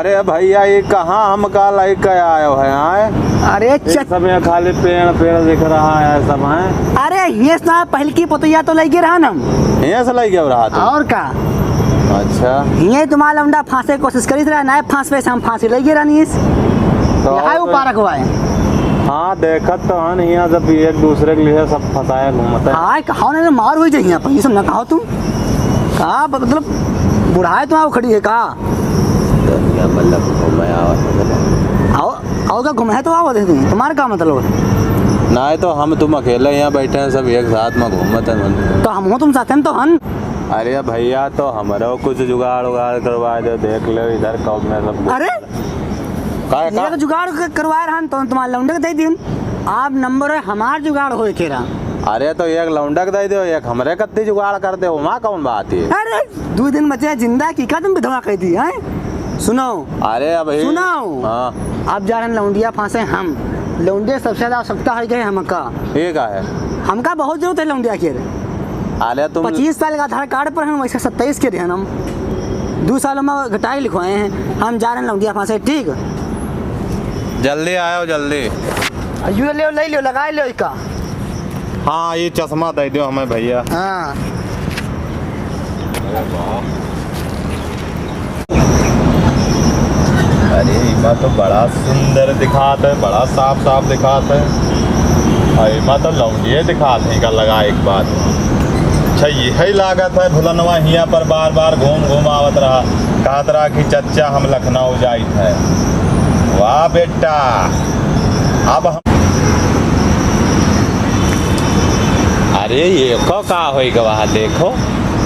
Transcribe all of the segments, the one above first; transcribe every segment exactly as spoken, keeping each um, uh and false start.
अरे भइया, ये कहाँ हमका लइके आयो है, आए? अरे ये चच- सब यहाँ खाली पेड़, पेड़ दिख रहा है, सब हैं। अरे, हियें से ना, पहिलकी पतोहिया तो लइके रहन हम। हियें से लइके रहा तू? और का? अच्छा। हियें तुम्हार लौंडा फांसे के कोशिश करित रहा, नाहीं फांस पे से हम फांसी लइके रहनी इस। तो यहाँ और वो पारक हुआ है। हाँ, देखत तो हन, हियाँ जब एक दूसरे के लिए सब फंसाए घूमत है। हाँ, कहो ना, मार होइ जाए हियाँ पर, ये सब ना कहो तुम। का मतलब, बुढ़ाए तो आओ खड़ी है का? दुनिया मतलब घूमे आवत है। आओ, आओ का घूमे है तो आओ दे तुम, तुम्हारे का मतलब है? नाहीं तो हम तुम अकेले यहाँ बैठे हैं, सब एक साथ में घूमत हैं। तो हम हो तुम साथ हैं तो हन। अरे भइया, तो हमरो कुछ जुगाड़ उगाड़ करवा दो, देख लो इधर कब में सब। अरे, काहे का? ये तो जुगाड़ क-, करवाए रहन तो तुम्हारे लौंडे के दे दिन। आप नंबर है हमार जुगाड़ होए के रहा। अरे तो एक लौंडा के दे दो, एक हमरे कत्ती जुगाड़ कर दे, वहाँ कौन बात है? अरे, दो दिन बचे हैं जिंदा की का तुम विधवा कह दी, हैं? सुनो। अरे अब ये सुनो। हाँ। आप जा रहे हैं लौंडिया फांसे हम। लौंडे सबसे ज्यादा आवश्यकता है कि हमका। ये का है? हमका बहुत जरूरत है लौंडिया के। अरे तुम पच्चीस साल का आधार कार्ड पर हैं, वैसे सत्ताईस के रहन हम। दो साल में घटाई लिखवाए हैं। हम जा रहे हैं लौंडिया फांसे, ठीक? जल्दी आयो, जल्दी। आ, यो ले, ले लियो, लगाए लियो इका। हाँ, ये चश्मा दे दियो हमें भइया। हाँ। अरे, इमा तो बड़ा सुंदर दिखात है, बड़ा साफ साफ दिखात है। अरे, इमा तो लौंडिये दिखात है, इका लगा एक बार। अच्छा, यही लागत है भुलनवा हियाँ पर बार बार घूम घूम आवत रहा, कहत रहा कि चच्चा हम लखनऊ जाइत है। वाह बेटा, अब हम अरे, ये को का होई गवा, देखो,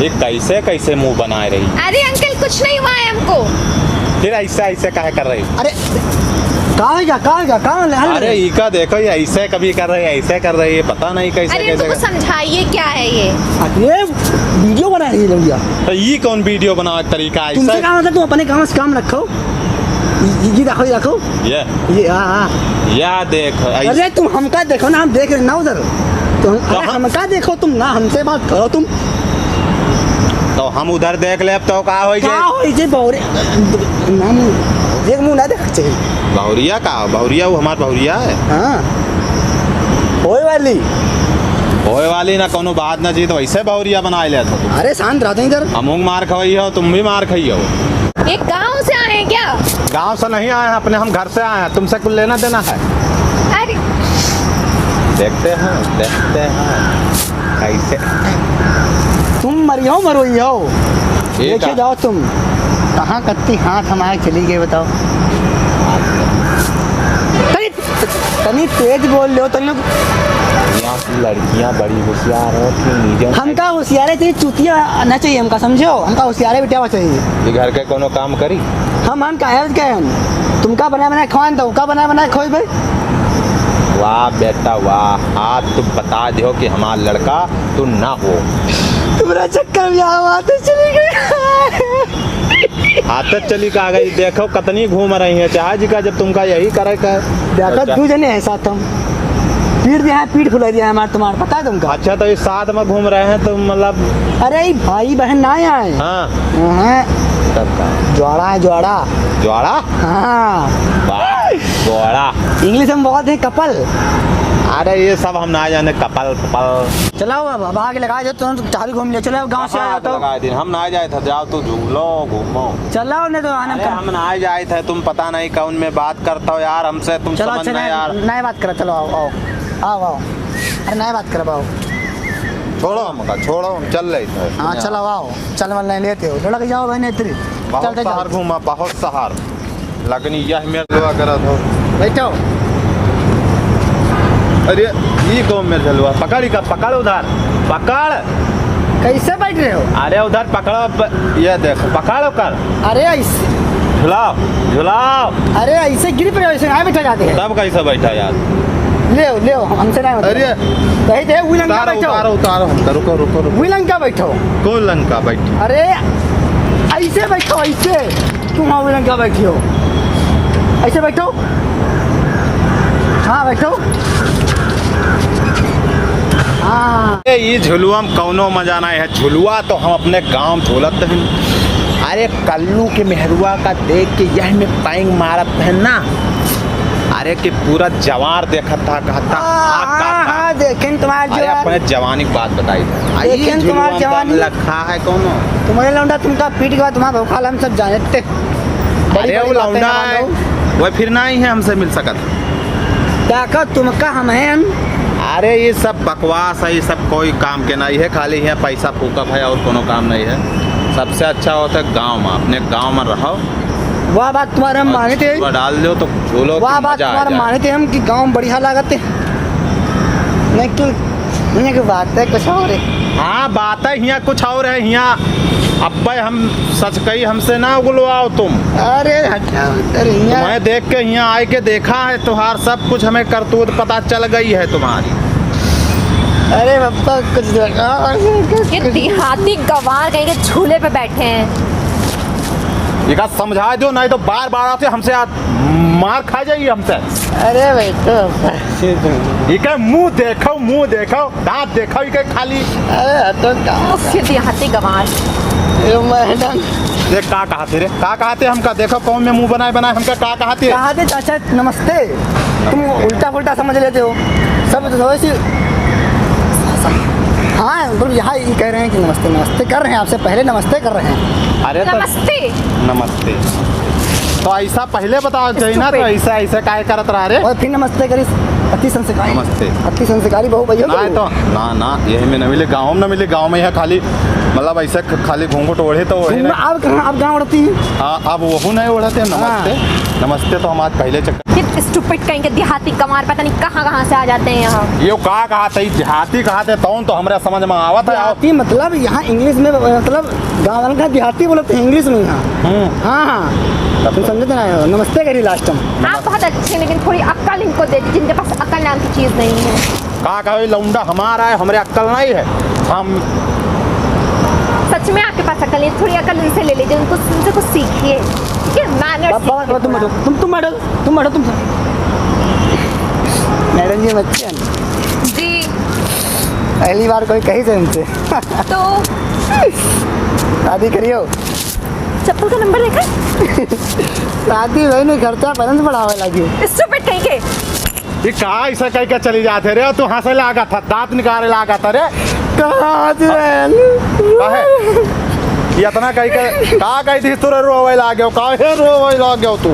ये कैसे, कैसे मुंह बनाए रही। अरे अंकल, कुछ नहीं हुआ है हमको। फिर ऐसे, ऐसे काहे कर रही? अरे, का होई गा, का होई गा, का होले, हल अरे, ले। इका देखो, ये ऐसे कभी कर रही है, ऐसे कर रही है, पता नहीं कैसे, अरे, कैसे तुमको कर समझाइए, क्या है ये? अरे, वीडियो बना रही है लौंडिया। तो ये कौन वीडियो बनावे का तरीका है? तुमसे ऐसा का मतलब, तुम अपने काम से काम रखो। ये, ये देखो, ये देखो। ये? ये, हाँ, हाँ। या देख, ऐस- अरे, तुम हमका देखो ना, हम देख रहे ना उधर। तो हम, अरे, कहाँ? हमका देखो तुम ना, हमसे बात करो तुम। तो हम उधर देख लेब, तो का होई का जाए? होई जे बहुरे-, नाम, एक मुंह ना देख चाहिए। बहुरिया का? बहुरिया वो हमार बहुरिया है। हाँ। होए वाली। होए वाली ना, कौनो बात ना जी, तो ऐसे बहुरिया बनाए लेत हो तुम। अरे, शांत रह, इधर। हम मार खवाई हो, तुम भी मार खाई हो। ये गांव से आए हैं क्या? गांव से नहीं आए हैं, अपने हम घर से आए हैं, तुमसे कुछ लेना देना है। अरे। देखते हैं, देखते हैं, कैसे। तुम मरियो, मरोइयो। ये देखे का? जाओ तुम, कहाँ कत्ती हाथ हमारे चली गए, बताओ। तनी, तनी तेज बोल लो, तनी लोग। यहाँ की लड़कियाँ बड़ी होशियार हैं, कि नीचे हमका होशियार है, तेरी चुतिया ना चाहिए हमका, समझो? हमका होशियारे बिटियावा चाहिए। ये घर के कोनो काम करी? हम, हम काहे के हम? तुमका बना बना खवान दो, का बना बना खोई भाई? वाह बेटा वाह, आज तुम बता दियो कि हमार लड़का तू ना हो। तुम्हारा चक्कर में यहाँ आते चली गई। आदत चली का गई, देखो कतनी घूम रही है, चाहे जी का जब तुमका यही करे का। देखो, अच्छा। दू जने हैं साथ हम। पीठ दिया है, पीठ फुला दिया है हमार तुम्हार, पता है तुमका? अच्छा, तो इस साथ में घूम रहे हैं तो मतलब अरे, ई भाई बहन ना आए। हाँ। हाँ। तब का? जोड़ा है, जोड़ा। जोड़ा? हाँ। वाह, जोड़ा। English में बहुत है couple। अरे, ये सब हम ना जाने, couple, couple। चलाओ अब, अब आगे लगा दो, तुरंत चाबी घूम ले, चलो, अब गाँव से कहाँ आया तो। लगा दिन? हम ना जाए था, जाओ तो झूलो, घूमो। चलाओ, नहीं तो आनंद अरे, का। हम ना जाए थे, तुम पता नहीं कौन में बात करता हो यार, हमसे तुम चलो, समझ अच्छा, में नहीं, यार। नहीं बात करा, चलो, आओ, आओ, आओ, आओ। अरे, नहीं बात करा, आओ। छोड़ो हमका, छोड़ो, हम चल रहे थे। हाँ, चलो, आओ, चल, मन नहीं लेते हो, लड़क जाओ, भाई, नहीं तेरी। बहुत चलते शहर जाओ। घूमा, बहुत शहर। लेकिन यह मेरे लुआ करत हो। बैठो। अरे, ई कौन मेरे झलुआ? पकड़ इका, पकड़ उधर। पकड़। कैसे बैठ रहे हो? अरे, उधर पकड़ो, ब-, ये देखो, पकड़ो कर। अरे, ऐसे। झुलाओ, झुलाओ। अरे, ऐसे गिर पड़े हो, ऐसे ना बैठा जाते हैं। तब कैसे बैठा यार? ले, ले, हमसे ना बैठो। अरे। कहीं थे, वही लंका उतारो, बैठो। उतारो, उतारो, हमका, रुको, रुको, रुको। वही लंका बैठो। कौन लंका बैठो? अरे, ऐसे बैठो, ऐसे। तुम हाँ, उलंग का बैठी हो? ऐसे बैठो। हाँ, बैठो। हाँ। ए, ई झुलुआ में कौनो मजा ना है। झुलुआ तो हम अपने गाँव झूलत हैं। अरे कल्लू के मेहरुआ का देख के यह में पैंग मारत है ना। अरे कि पूरा जवार देखत था, कहता, हाँ, "आ, का, हाँ, का?" हाँ, देखेन तुम्हार अरे जवार। अपने जवानी की बात बताई था। देखेन तुम्हार जवानी। लखा है कौनो? तुम्हारे लौंडा तुमका पीट के बाद तुम्हारा भौकाल हम सब जाने थे। बड़ी, अरे बड़ी वो बातें लौंडा ना है, मानो। वो फिर ना ही है हमसे मिल सकत। देखो, तुमका हम हैं। अरे, ये सब बकवास है, ये सब कोई काम के नहीं है, खाली यहाँ पैसा फूकब है और कोनो काम नहीं है। सबसे अच्छा होता है गाँव में, अपने गाँव में रहो। वाह बात तुम्हारे हम और माने थे। झुलवा डाल दो तो झूलो वाह तो बात मजा आ तुम्हारे जाए। माने थे हम कि गाँव में बढ़िया लागत है। नहीं तो, नहीं कि बात है कुछ और है। हाँ, बात है, हियाँ कुछ और है, हियाँ अब्बे हम सच कही, हमसे ना उगलवाओ तुम। अरे हटाओ, अरे हियाँ तुम्हें देख के हियाँ आए के देखा है, तुहार सब कुछ हमें करतूत पता चल गई है तुम्हारी। अरे पप्पा, कुछ देखा। ये देहाती गंवार कहीं के झूले पे बैठे हैं। ये का समझा दो, नहीं तो बार बार आते हमसे आज मार खा जाइए हमसे। अरे भाई, तो ये का मुंह देखो, मुंह देखो, दांत देखो, ये का खाली। अरे हटो का। उफ, ये देहाती गंवार। ए मैडम। देख का कहते रे, का कहते हमका, देखो कौन में मुंह बनाए बनाए हमका का कहते। कहा दे चाचा नमस्ते, तुम उल्टा पुल्टा समझ लेते हो। सब तो थोड़ी सी, हाँ, मतलब यहाँ ये कह रहे हैं कि नमस्ते, नमस्ते कर रहे हैं, आपसे पहले नमस्ते कर रहे हैं। अरे तो नमस्ते। नमस्ते। तो ऐसा पहले बताओ चाहिए ना, तो stupid। ऐसा, ऐसा काहे करत रहा रे? और फिर नमस्ते करिस, अति संस्कारी। नमस्ते। अति संस्कारी बहु भैया ना तो। तो, ना, ना, यही में न मिले, गाँव में न मिले, गाँव में यहाँ खाली, मतलब ऐसे ख-, खाली घूंघट ओढ़े तो ओढ़े घूंघट, ना। आप कहाँ, आप कहाँ ओढ़ती हैं? हाँ, अब वहू नहीं ओढ़ते, हाँ। नमस्ते। नमस्ते तो हम आज पहले चक्कर। ये stupid कहीं के देहाती गंवार पता नहीं कहाँ कहाँ से आ जाते हैं यहाँ। ये का कहत है, देहाती कहत है, तौन तो हमरा समझ में आवत है। देहाती मतलब यहाँ English में, मतलब गाँव वालन का देहाती बोलत हैं English में यहाँ। हम्म। हाँ, हाँ। तब तुम तो समझते ना हो, नमस्ते करी last में। आप बहुत अच्छे हैं, लेकिन थोड़ी अक्ल इनको दे दीजिए, इनके पास अक्ल नाम की चीज़ नहीं है। का कहे, लौंडा हमारा है, हमरे अक्ल नहीं है। हम सच में आपके पास अक्ल नहीं है, थोड़ी अक्ल इनसे ले लीजिए, उनको, उनसे कुछ सीखिए, ठीक है? Manners बाबा, सीखिए बाबा, तुम थोड़ा। बैठो, तुम, तुम बैठो, तुम बैठो, तुम। मैडम जी, हम अच्छे हैं। जी। पहली बार कोई कही से हमसे। तो? शादी करियो। चप्पल का नंबर देखा? शादी वही नहीं, खर्चा balance बढ़ावे लगी। Stupid कहीं के। ये का ऐसा कह के चली जाते रे? तू हंसे लागत है, दांत निकाले लागत है रे। कहाँ से? काहे? ये इतना कह के का कह दी तू रे, रोवे लागेउ, काहे रोवे लागेउ तू?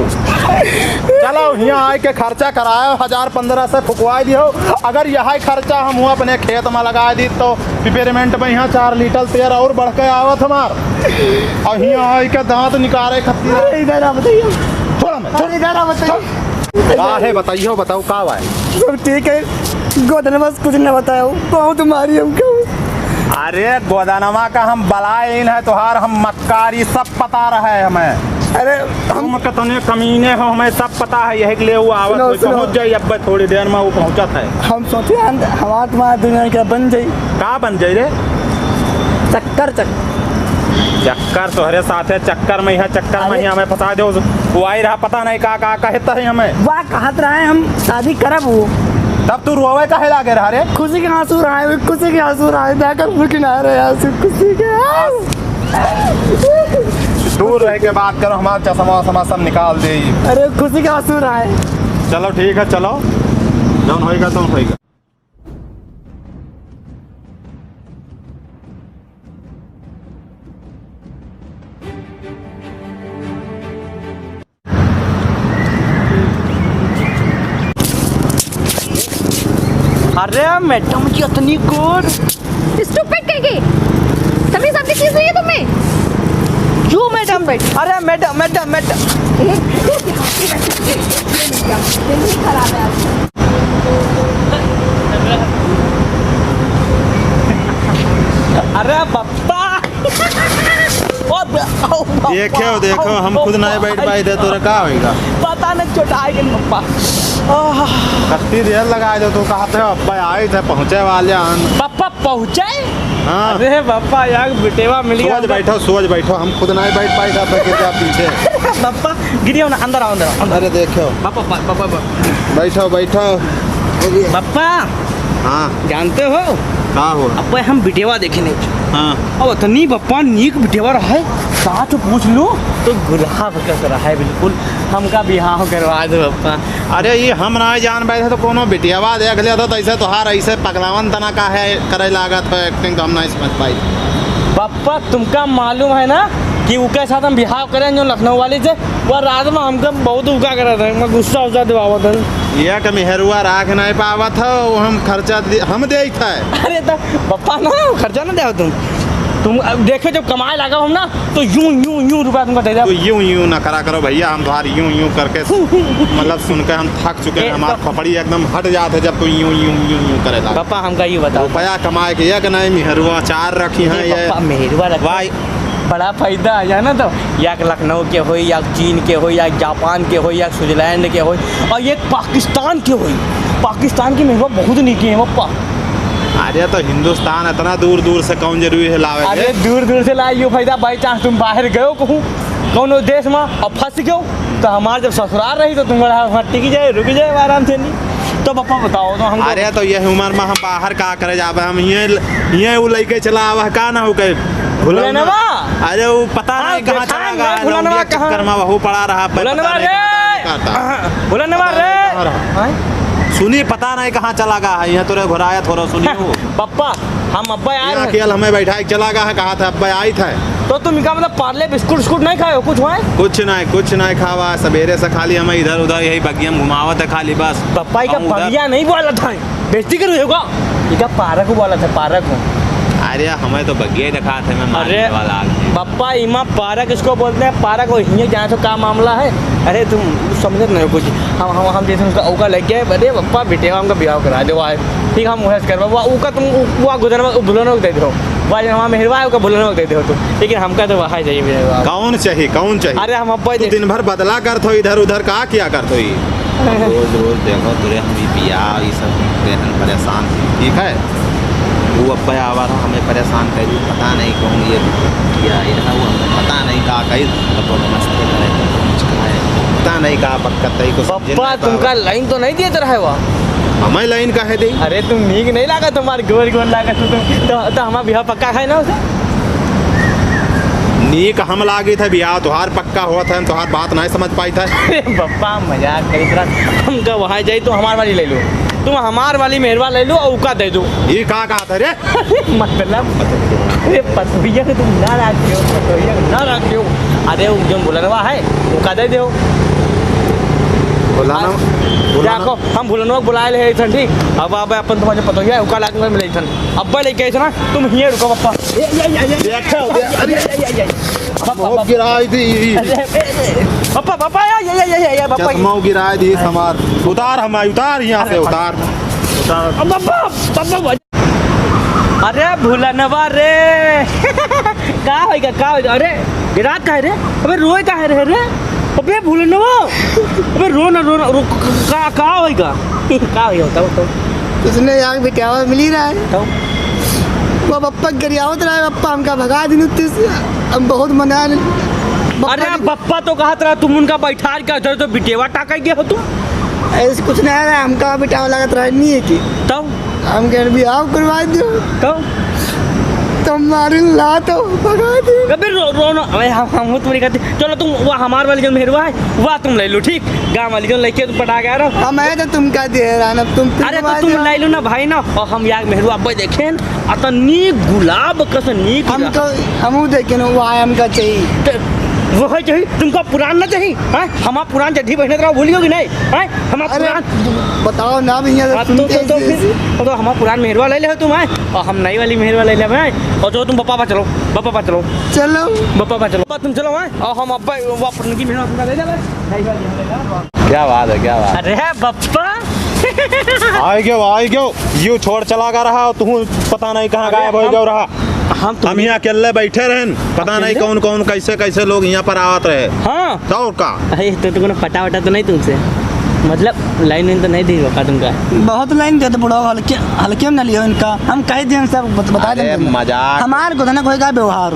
चलो, हियाँ आए के खर्चा करायो, हजार पन्द्रह से फुकवाई दियो। अगर यही खर्चा हम हुआ अपने खेत में लगा दी तो peppermint में यहाँ चार लीटर तेल और बढ़ के आवत हमार। और हियाँ आए के दांत निकाले खत्ती। अरे इधर आ बताइए। छोड़ हमें, छोड़। अरे इधर आ बताइए। का है बताइयो, बताओ का बा? सब ठीक है, गोदनवा से कुछ न बताओ, बहुत मारी हमको। अरे गोदनवा का हम बलाइन है तोहार, हम मक्कारी, सब पता रहे हमें। अरे हम तुम कितने कमीने हो, हमें सब पता है, यही के लिए वो आवत सुनो, हो, सुनो। पहुँच जाई, अब थोड़ी देर में वो पहुँचत है। हम सोचे हम, हमार तुम्हार दुनिया के बन जाई। का बन जाई रे? चक्कर, चक्कर। चक्कर तोहरे साथ है, चक्कर में यहाँ, चक्कर में अरे। ही हमें फंसा दो। वो आई रहा, पता नहीं का, का कहता है हमें। वाह, कहत रहे हम शादी करब वो। तब तू रोवे काहे लागे रहा रे? खुशी के आंसू रहे, खुशी के आंसू रहे, देखकर मुँह किनारे आंसू, खुशी के। दूर रह के बात करो, हमार चश्मा वश्मा सब निकाल दे। अरे खुशी के आंसू रहे। चलो ठीक है, चलो, जौन होएगा तौन होएगा। अरे मैडम जी, इतनी गोर। Stupid कहीं के। तमीज नाम की चीज नहीं है तुम में। क्यों मैडम? अरे मैडम, मैडम, मैडम। एक खराब है आज। अरे बप्पा। ओ बे-, ओ बप्पा। देखे हो, देखो, हम खुद नहीं बैठ पाए थे, तोरा का होएगा? पता नहीं, चोट आ गई बप्पा। आह। कत्ती देर लगा दो, तू कहते हो, अब्बा आए थे, पहुँचे वाले हन। बप्पा पहुँचे? हाँ। अरे बप्पा, यार बिटेवा मिल गया। सोच बैठो, सोच बैठो, हम खुद नहीं बैठ पाए थे, तो गिर गया पीछे। बप्पा, गिरियो ना, अंदर आओ, अंदर आओ, अंदर। अरे देखो। बप्पा, बप्पा, बप्पा। बैठो, बैठो। बप्पा। हाँ। जानते हो? का हो? अब हम बिटेवा देखे नहीं। हाँ। अब इतनी बप्पा नीक बिटेवा रहा है। साँच पूछ लूँ तो गुलाब कस रहा है बिल्कुल, हमका बियाह करवा दो पप्पा। अरे, ये हम ना जान पाए थे तो कोनो बिटियावा देख लेता तो ऐसे तोहार ऐसे पगलावन तना का है करे लागत है, acting तो हम ना समझ पाई। पप्पा, तुमका मालूम है ना कि उके साथ हम बियाह करें जो लखनऊ वाली से, वह रात में हमका बहुत उका करा था, मैं गुस्सा उस्सा दिवावत है। ये कि मेहरुआ राख नहीं पावत हो, वो हम खर्चा दे, हम देइत है। अरे तो पप्पा ना, खर्चा ना देव तुम। तुम अब देखो, जब कमाए लागा हम ना, तो यूं, यूं, यूं रुपया तुमको दे दे। तो यूं, यूं ना करा करो भैया, हम तोहार यूं, यूं करके, मतलब, सुन के हम थक चुके हैं, ए, हमार पप- खोपड़ी एकदम हट जात है, जब तू यूं, यूं, यूं, यूं करे लागा। पापा, हमका ये बताओ। रुपया कमाए के एक नहीं, मेहरुआ चार रखी हैं, ए, ये पापा, मेहरुआ रख-, भाई। बड़ा फायदा है, जाना तो, या लखनऊ के होई, या चीन के होई, या जापान के होई, या स्विट्जरलैंड के होई, और ये पाकिस्तान के होई। पाकिस्तान की मेहरुआ बहुत नीक है, पापा। अरे, तो हिंदुस्तान इतना दूर दूर से कौन जरूरी है लावे के? अरे, दूर दूर से लाए, यो फायदा, by chance तुम बाहर गयो कहूँ, कौनो देश में, और फंस गयो, तो हमार जब ससुराल रही, तो तुम वहाँ टिक जाए, रुक जाए आराम से, नहीं तो पापा बताओ, तो हमको अरे, तो यह उम्र में हम बाहर का करे जाबे? हम हिये, हिये उ लइके चला आवा, का ना हो गए? भुलनवा। भुलनवा। अरे, वो पता हाँ, नहीं कहाँ देखा चला है, गया है, भुलनवा लौंडिया के कहाँ? चक्कर में वहू पड़ा रहा, पता भुलनवा नहीं रे। कहाँ आता। भुलनवा रे। कहाँ रहा? हाँ? सुनी, पता नहीं कहाँ चला गया है, यहाँ तोरे घुराया थोड़ा सुनी हो। पप्पा, हम अब्बा आए यहाँ हैं। केवल हमें बैठा के चला गया है, कहा था अब्बा आई था। तो तुम इनका मतलब पार्ले बिस्कुट उस्कुट नहीं खाए हो, कुछ हुआ है? कुछ नहीं, कुछ नहीं खावा, सवेरे से खाली हमें इधर उधर यही बगिया में घुमावत है खाली बस। पप्पा, इका हम उधर बगिया नहीं बोला था, बेइज्जती कर रहे हो का? इका पारक को बोला था, पारक को। अरे, हमें तो बगिया ही दिखा थे, मैं मारने अरे, वाला आदमी। पप्पा, इमा पारक इसको बोलते हैं, पारक। वो हिये जाए तो का मामला है? अरे, तुम समझत नहीं हो कुछ। हम, हम, हम जैसे उसका, ओका लेके, अरे पप्पा, बिटिया हमका बियाह करा दे, वाह। ठीक, हम वह करवा, वो, ओका तुम, वो, वो गुजरवा, वो भुलनवा दे दो। वाह, हमारा मेहरवा है, ओका भुलनवा दे दो तुम। लेकिन हमका तो वहाँ चाहिए, मेहरवा। कौन चाहिए, कौन चाहिए? अरे, हम अब्बा तू देख- दिन भर बदला करत हो, इधर उधर का किया करत हो ये? रोज रोज देखो तोरे हम ई बियाह, ई सब टेंशन परेशान थी, ठीक है? वो अब्बा आवा था, हमें परेशान कर दी, पता नहीं कौन ये किया, ये ना वो, पता नहीं का कही, तो तो मस्त करे, तो कुछ खाए, पता नहीं का बकत है, कुछ समझे पप्पा, नहीं पावा। तुमका लाइन तो नहीं देत रहे वा? हमें लाइन काहे दे? अरे, तुम नीक नहीं लागत, तुम्हारे गोर गोर लागत हो तुम, तो, तो हमारा बियाह पक्का है ना उसे? नीक हम लागित है, बियाह तोहार पक्का होत है, हम तोहार बात नहीं समझ पाइत है। अरे पप्पा, मजाक करित रहा। हमका वहाँ जाई तो हमार वाली ले लो, तुम हमार वाली मेहरवा ले लो और उका दे दो। ये का कहा था रे? मतलब, अरे पतोहिया के तुम ना राखियो, पतोहिया के ना राखियो। अरे वो जो भुलनवा है, उका दे दो। भुलाना, हाँ, भुलाना। देखो, हम भुलनवा के बुलाए ले अइसन, ठीक? अब, अब अपन तुम्हारे पतोहिया है, उका लाके मिले अइसन। अब्बा लेके अइसन, तुम हिये रुको पप्पा। ए, ए, ए, ए, देखो, ए, ए, ए, ए, ए, पप्पा, चश्मा पप्पा। गिराई दी। अरे, ए, ए, पप्पा, पप्पा, ए, ए, ए, ए, ए, पप्पा। चश्मा गिराई दी हमार। उतार हमार, उतार यहाँ से, अरे, उतार। उतार। अब पप्पा, पप्पा, अरे भुलनवा रे। का होइगा, का होइगा? अरे, गिरात काहे रे? अबे रोए काहे रे, रे? अबे भुलनवा। अबे रो ना, रो ना, रो, का, का होइगा? का होइगा, बताओ, बताओ। उसने यहाँ बिटियावा मिली रहा है। बताओ। वो पप्पा गरियावत रहा है, पप्पा हमका भगा दिन उत्ते से। हम बहुत मना। अरे पप्पा तो कहत रहा, तुम उनका बैठार के उधर तो बिटियावा टाका गए हो तुम। ऐसे कुछ नहीं रहा, हमका बिटियावा लागत रहा, नहीं है कि। तब? हम कह रहे, "बियाह करवा दो।" तो? तो मारे ला तो भगा दे। अबे रो, रो ना। अबे हम, हम तुम्हारी कहते, चलो तुम वो हमार वाली जो मेहरवा है, वह तुम ले लो, ठीक? गाँव वाली जो लेके तुम पटा गया रहो। हम आए तो तुम क्या दे रहा ना, तुम, तुम अरे तो घुमा तुम दो। ले लो ना भाई ना, और हम यार मेहरवा अब्बे देखें, अतनी गुलाब कस नीक हम रहा। तो, हमहू देखें ना, वो आए हमका चाहिए। तो वो है चाहिए, तुमका पुरान ना चाहिए, हैं? हमार पुरान जड्ढी पहनत रहो, भूलियो कि नहीं? हैं? हमार अरे, पुरान बताओ ना भैया, अब सुनते तो, तो, तो ऐसे, फिर, ऐसे। तो हमार पुरान मेहरवा ले ले हो तुम, हैं? और हम नई वाली मेहरवा ले ले, हैं? और जो तुम पप्पा पा चलो, पप्पा पा चलो। चलो। पप्पा पा चलो। पप्पा तुम चलो, हैं? और हम अब्बा, वो पुरान की मेहरवा तुमका दे दे, हैं? क्या बात है, क्या बात है। अरे पप्पा। आए गयो, आए गयो। यू छोड़ चला गा रहा, तू पता नहीं कहाँ अरे गायब हो हम गयो रहा। हम तो हम यहाँ अकेले बैठे रहन, पता नहीं अकेले? कौन कौन कैसे कैसे लोग यहाँ पर आवत रहे। हाँ। तो और का? अरे, तो, तो कोनो पटा वटा तो नहीं तुमसे? मतलब, लाइन वाइन तो नहीं दी होगा तुमका? बहुत लाइन देते बुढ़ाओ, हल्के, हल्के में ना लियो इनका। हम कह दिए, हम सब बत-, बता अरे, देंगे। मजाक। हमार गोधना कोई का व्यवहार।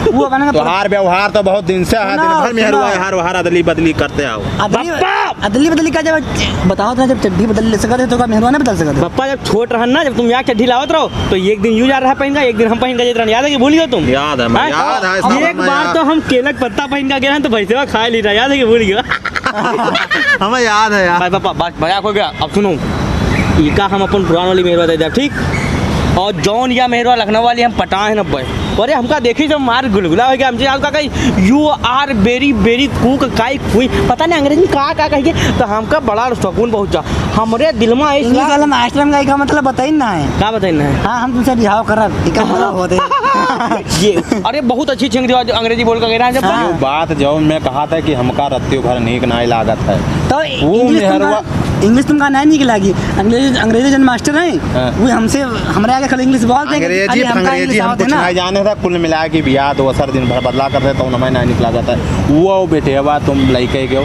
वो अपने का तोहार व्यवहार तो बहुत दिन से है, सुनो, दिन भर मेहरुआ सुनो। हार वहार अदली बदली करते आओ। अदली, बप्पा! अदली बदली का जब बताओ तो, जब चड्डी बदल ले सकत है तो का मेहरुआ ना बदल सकत है? बप्पा, जब छोट रहन ना, जब तुम यहाँ चड्डी लावत रहो तो एक दिन यू जा रहा पहन का, एक दिन हम पहन का जात रहन। याद है कि भूल गयो तुम? याद है, मैं हाँ? याद है, सब एक हमें बार याद। तो हम केलक पत्ता पहन का गए रहन तो भैंसवा खा ली रहा, याद है कि भूल गयो? हमें याद है यार। भाई पापा, बस मजाक हो गया। अब सुनो, इका हम अपन पुरान वाली मेहरुआ दे देब, ठीक? और जौन या मेहरुआ लखनऊ वाली हम पटाए हैं न भाई। अरे हमका देखी जब मार गुलगुला हो गया, हमसे का कही, "You are very, very cook, काई कुई।" पता नहीं अंग्रेजी में का, का कही, तो हमका बड़ा सुकून बहुत जा। हमरे दिल में ऐसा English वाला मास्टर में का मतलब बताई ना है। का बताई ना है? हाँ, हम तुमसे बिहाव करब, इका मतलब होते। ये, अरे बहुत अच्छी छिंग दिया, अंग्रेजी बोल के गए ना जब। हाँ। यो बात जौन मैं कहा था कि हमका रत्ती भर नीक नाई लागत है। तो वो English तुमका, मेहरवा English तुमका नाई नीक लागी। अंग्रेजी, अंग्रेजी जन मास्टर हैं, हाँ। वो हमसे, हमरे आगे खाली English बोलते हैं कि अंग्रेजी खाली हमका फंग्रेजी English हम आवत है कुछ ना। नाई जाने था, कुल मिला के बियाह दोसर दिन भर बदला कर देता हूँ, हमें नाई नीक लागत है। वो बेटेवा तुम लइके गयो,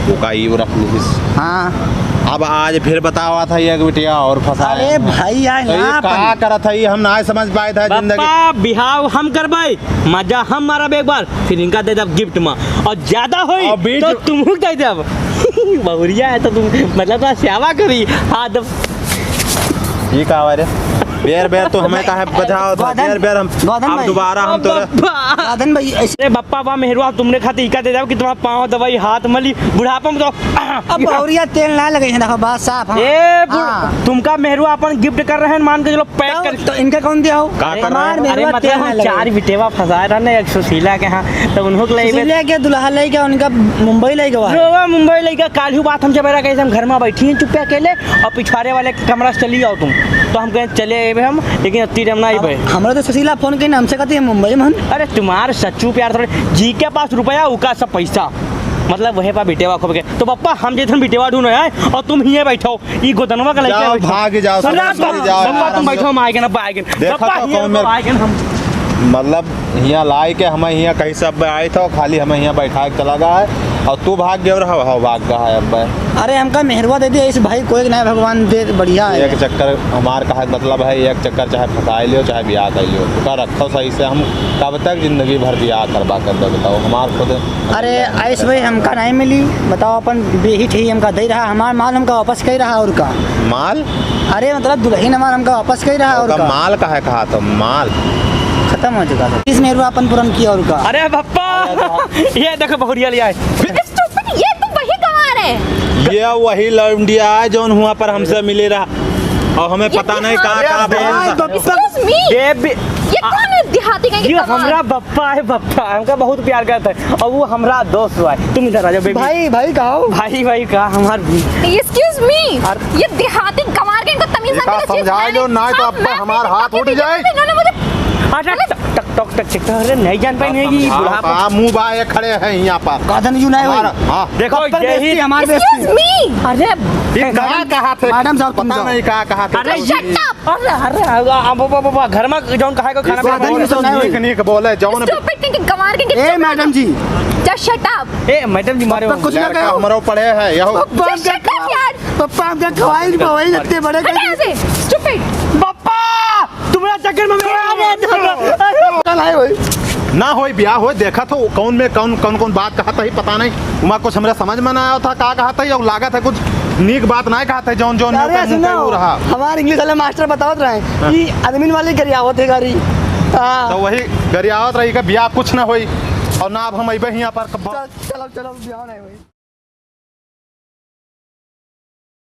वो का ई रख लीस। हाँ। अब आज फिर बतावा था ये बिटिया और फंसा अरे है। भाई, यार, तो ये यहाँ का पर करत है, ये हम ना समझ पाए था जिंदगी। बप्पा, बिहाव हम करबै, मजा हम मारब एक बार, फिर इनका दे देब gift में, और ज्यादा होई और बीच तो तुमहू के दे देब। बहुरिया है तो तुम, मतलब, तो सेवा करी। हाँ, दब- ये का हुआ रे? बेर बेर तो हमें काहे बजाओ था? गोधन, बेर बेर हम, गोधन हम भाई। दोबारा हम ओ तोरा बप्पा। गोधन भाई, ऐसे अरे बप्पा, बा मेहरुआ, तुमरे खातिर इका दे देब कि तुम्हारा पाँव दबाई, हाथ मली, बुढ़ापा में तो अब बहुरिया तेल ना लगे है, देखो, बात साफ, हाँ। ए, बुढ़-, हाँ। तुमका मेहरुआ अपन gift कर रहे हैं, मान के चलो, pack तो, कर। तो इनका कौन दिया हो? का कर रहे हमार हो? अरे, मेहरुआ मतलब, तेल ना हम लगे। चार बिटेवा फंसाए रहे ना, एक सुशीला के यहाँ, तो उन्हों के लिए सुशीला के दुल्हा लेके उनका मुंबई लेके हुआ है। रोवा मुंबई लेके, काल्हू बात हम जब रहा, कैसे हम घर में बैठी हैं चुप्पे अकेले, और पिछवारे वाले के कमरा से चली आओ तुम, तो हम कहें चले अइबे हम, लेकिन अत्ती टाइम ना अइबे। हमरा तो सुशीला फोन करी ना, हमसे कहती है मुंबई में हम। अरे तुम्हार सच्चू प्यार थोड़े, जी के पास रुपया, उका सब पैसा। मतलब वहे पा बिटेवा खोप के। तो बप्पा, हम जैसन बिटेवा ढूंढ रहे हैं और तुम हिये बैठो, ई गोदनवा का लइके जाओ, बैठो। भाग जाओ, सुन रहा, सुन रहा, बप्पा, तुम आराम से। बैठो, हम आएगे ना, आएगे। देखो बप्पा, तो हिये कौन में बैठो, आएगे ना हम। मतलब, हियाँ लाए के हमें हियाँ कहीं सब आए थे, खाली हमें हियाँ बैठा के चला गया है, और तू भाग गया रहा, हो, भाग गया है अब। अरे, हमका मेहरवा दे दे, इस भाई को एक नया भगवान दे, बढ़िया है। एक चक्कर हमार कहा मतलब है, एक चक्कर चाहे फंसाए लियो, चाहे ब्याह कर लियो, ओका रखो सही से, हम कब तक जिंदगी भर ब्याह करबा कर दे, बताओ, हमार खुद अरे आयुष भाई, हमका नहीं मिली, बताओ, अपन बेही ठेही हमका दे रहा, हमार माल हमका वापस कर रहा और का। माल? अरे मतलब दुल्हन हमार हमका वापस कर रहा और ओका का। माल काहे कहा था? माल खत्म हो चुका था। इस मेहरवा अपन पूरन किया और का। अरे बप्पा, ये देखो बहुरिया लिया है। Stupid, ये तो वही गंवार है। ये वही लौंडिया है जौन हुआ पर हमसे मिले रहा। और हमें ये पता नहीं कहाँ, कहाँ देहाती, बोल रहा। Excuse me। ये भी ये कौन है देहाती कहीं के ये गंवार? हमरा बप्पा है, बप्पा, हमका बहुत प्यार करता है। और वो हमरा दोस्त हुआ है। तुम इधर आ जाओ, baby। भाई, भाई कहा हो? भाई, भाई कहा हमार Excuse me। और ये देहाती गंवार के इनको तमीज ये नहीं, का समझा लो, ना तो आप हमार हाथ उठ जाए। इन्होंने मुझे अरे टक, टक, टक, टक, टक, अरे नहीं जान पाए, नहीं, ये बुढ़ापा। हाँ, मुंह बाए खड़े हैं यहाँ पर। गाधन यू नहीं हमारा, होई। हाँ। देखो, अपन यही बेइज्जती, हमार बेइज्जती। Excuse me। अरे, ये कहाँ, कहाँ थे? Madam साहब, तुम पता जाओ। नहीं कहाँ, कहाँ थे? अरे, shut up। अरे, अरे, अब, अब, अब, अब, घर में जौन कहा को खाना पीना गाधन यू नहीं होई। नीक, नीक बोले, जौन Stupid, कहीं के गंवार के ए, madam जी। Just shut up। ए, madam जी, मारे पप्पा हो। कुछ ना लड़का कहो। हमरो पढ़े है, यहो। पप्पा Just shut up, यार। पप्पा हमका खवाई नहीं पावे, इतने बड़े हट यहाँ से, stupid। पप्पा! तुम्हारा चक्कर में मेरा कल आए होई। ना होई, ब्याह होई, देखा तो कौन में कौन, कौन, कौन बात कहा था ही पता नहीं। उमा कुछ हमरा समझ में ना आया था, का कहा था, ये लागत है कुछ नीक बात ना कहा था, जौन, जौन अरे यूं सुनो, मुंह पे रहा। हमारे English वाले मास्टर बतावत रहे हाँ। कि admin वाली गरियावत है गाड़ी। हाँ। तो वही गरियावत रही का ब्याह कुछ ना होई और ना अब हम अइबे यहाँ पर। चल, चलो, चलो, ब्याह नहीं होई।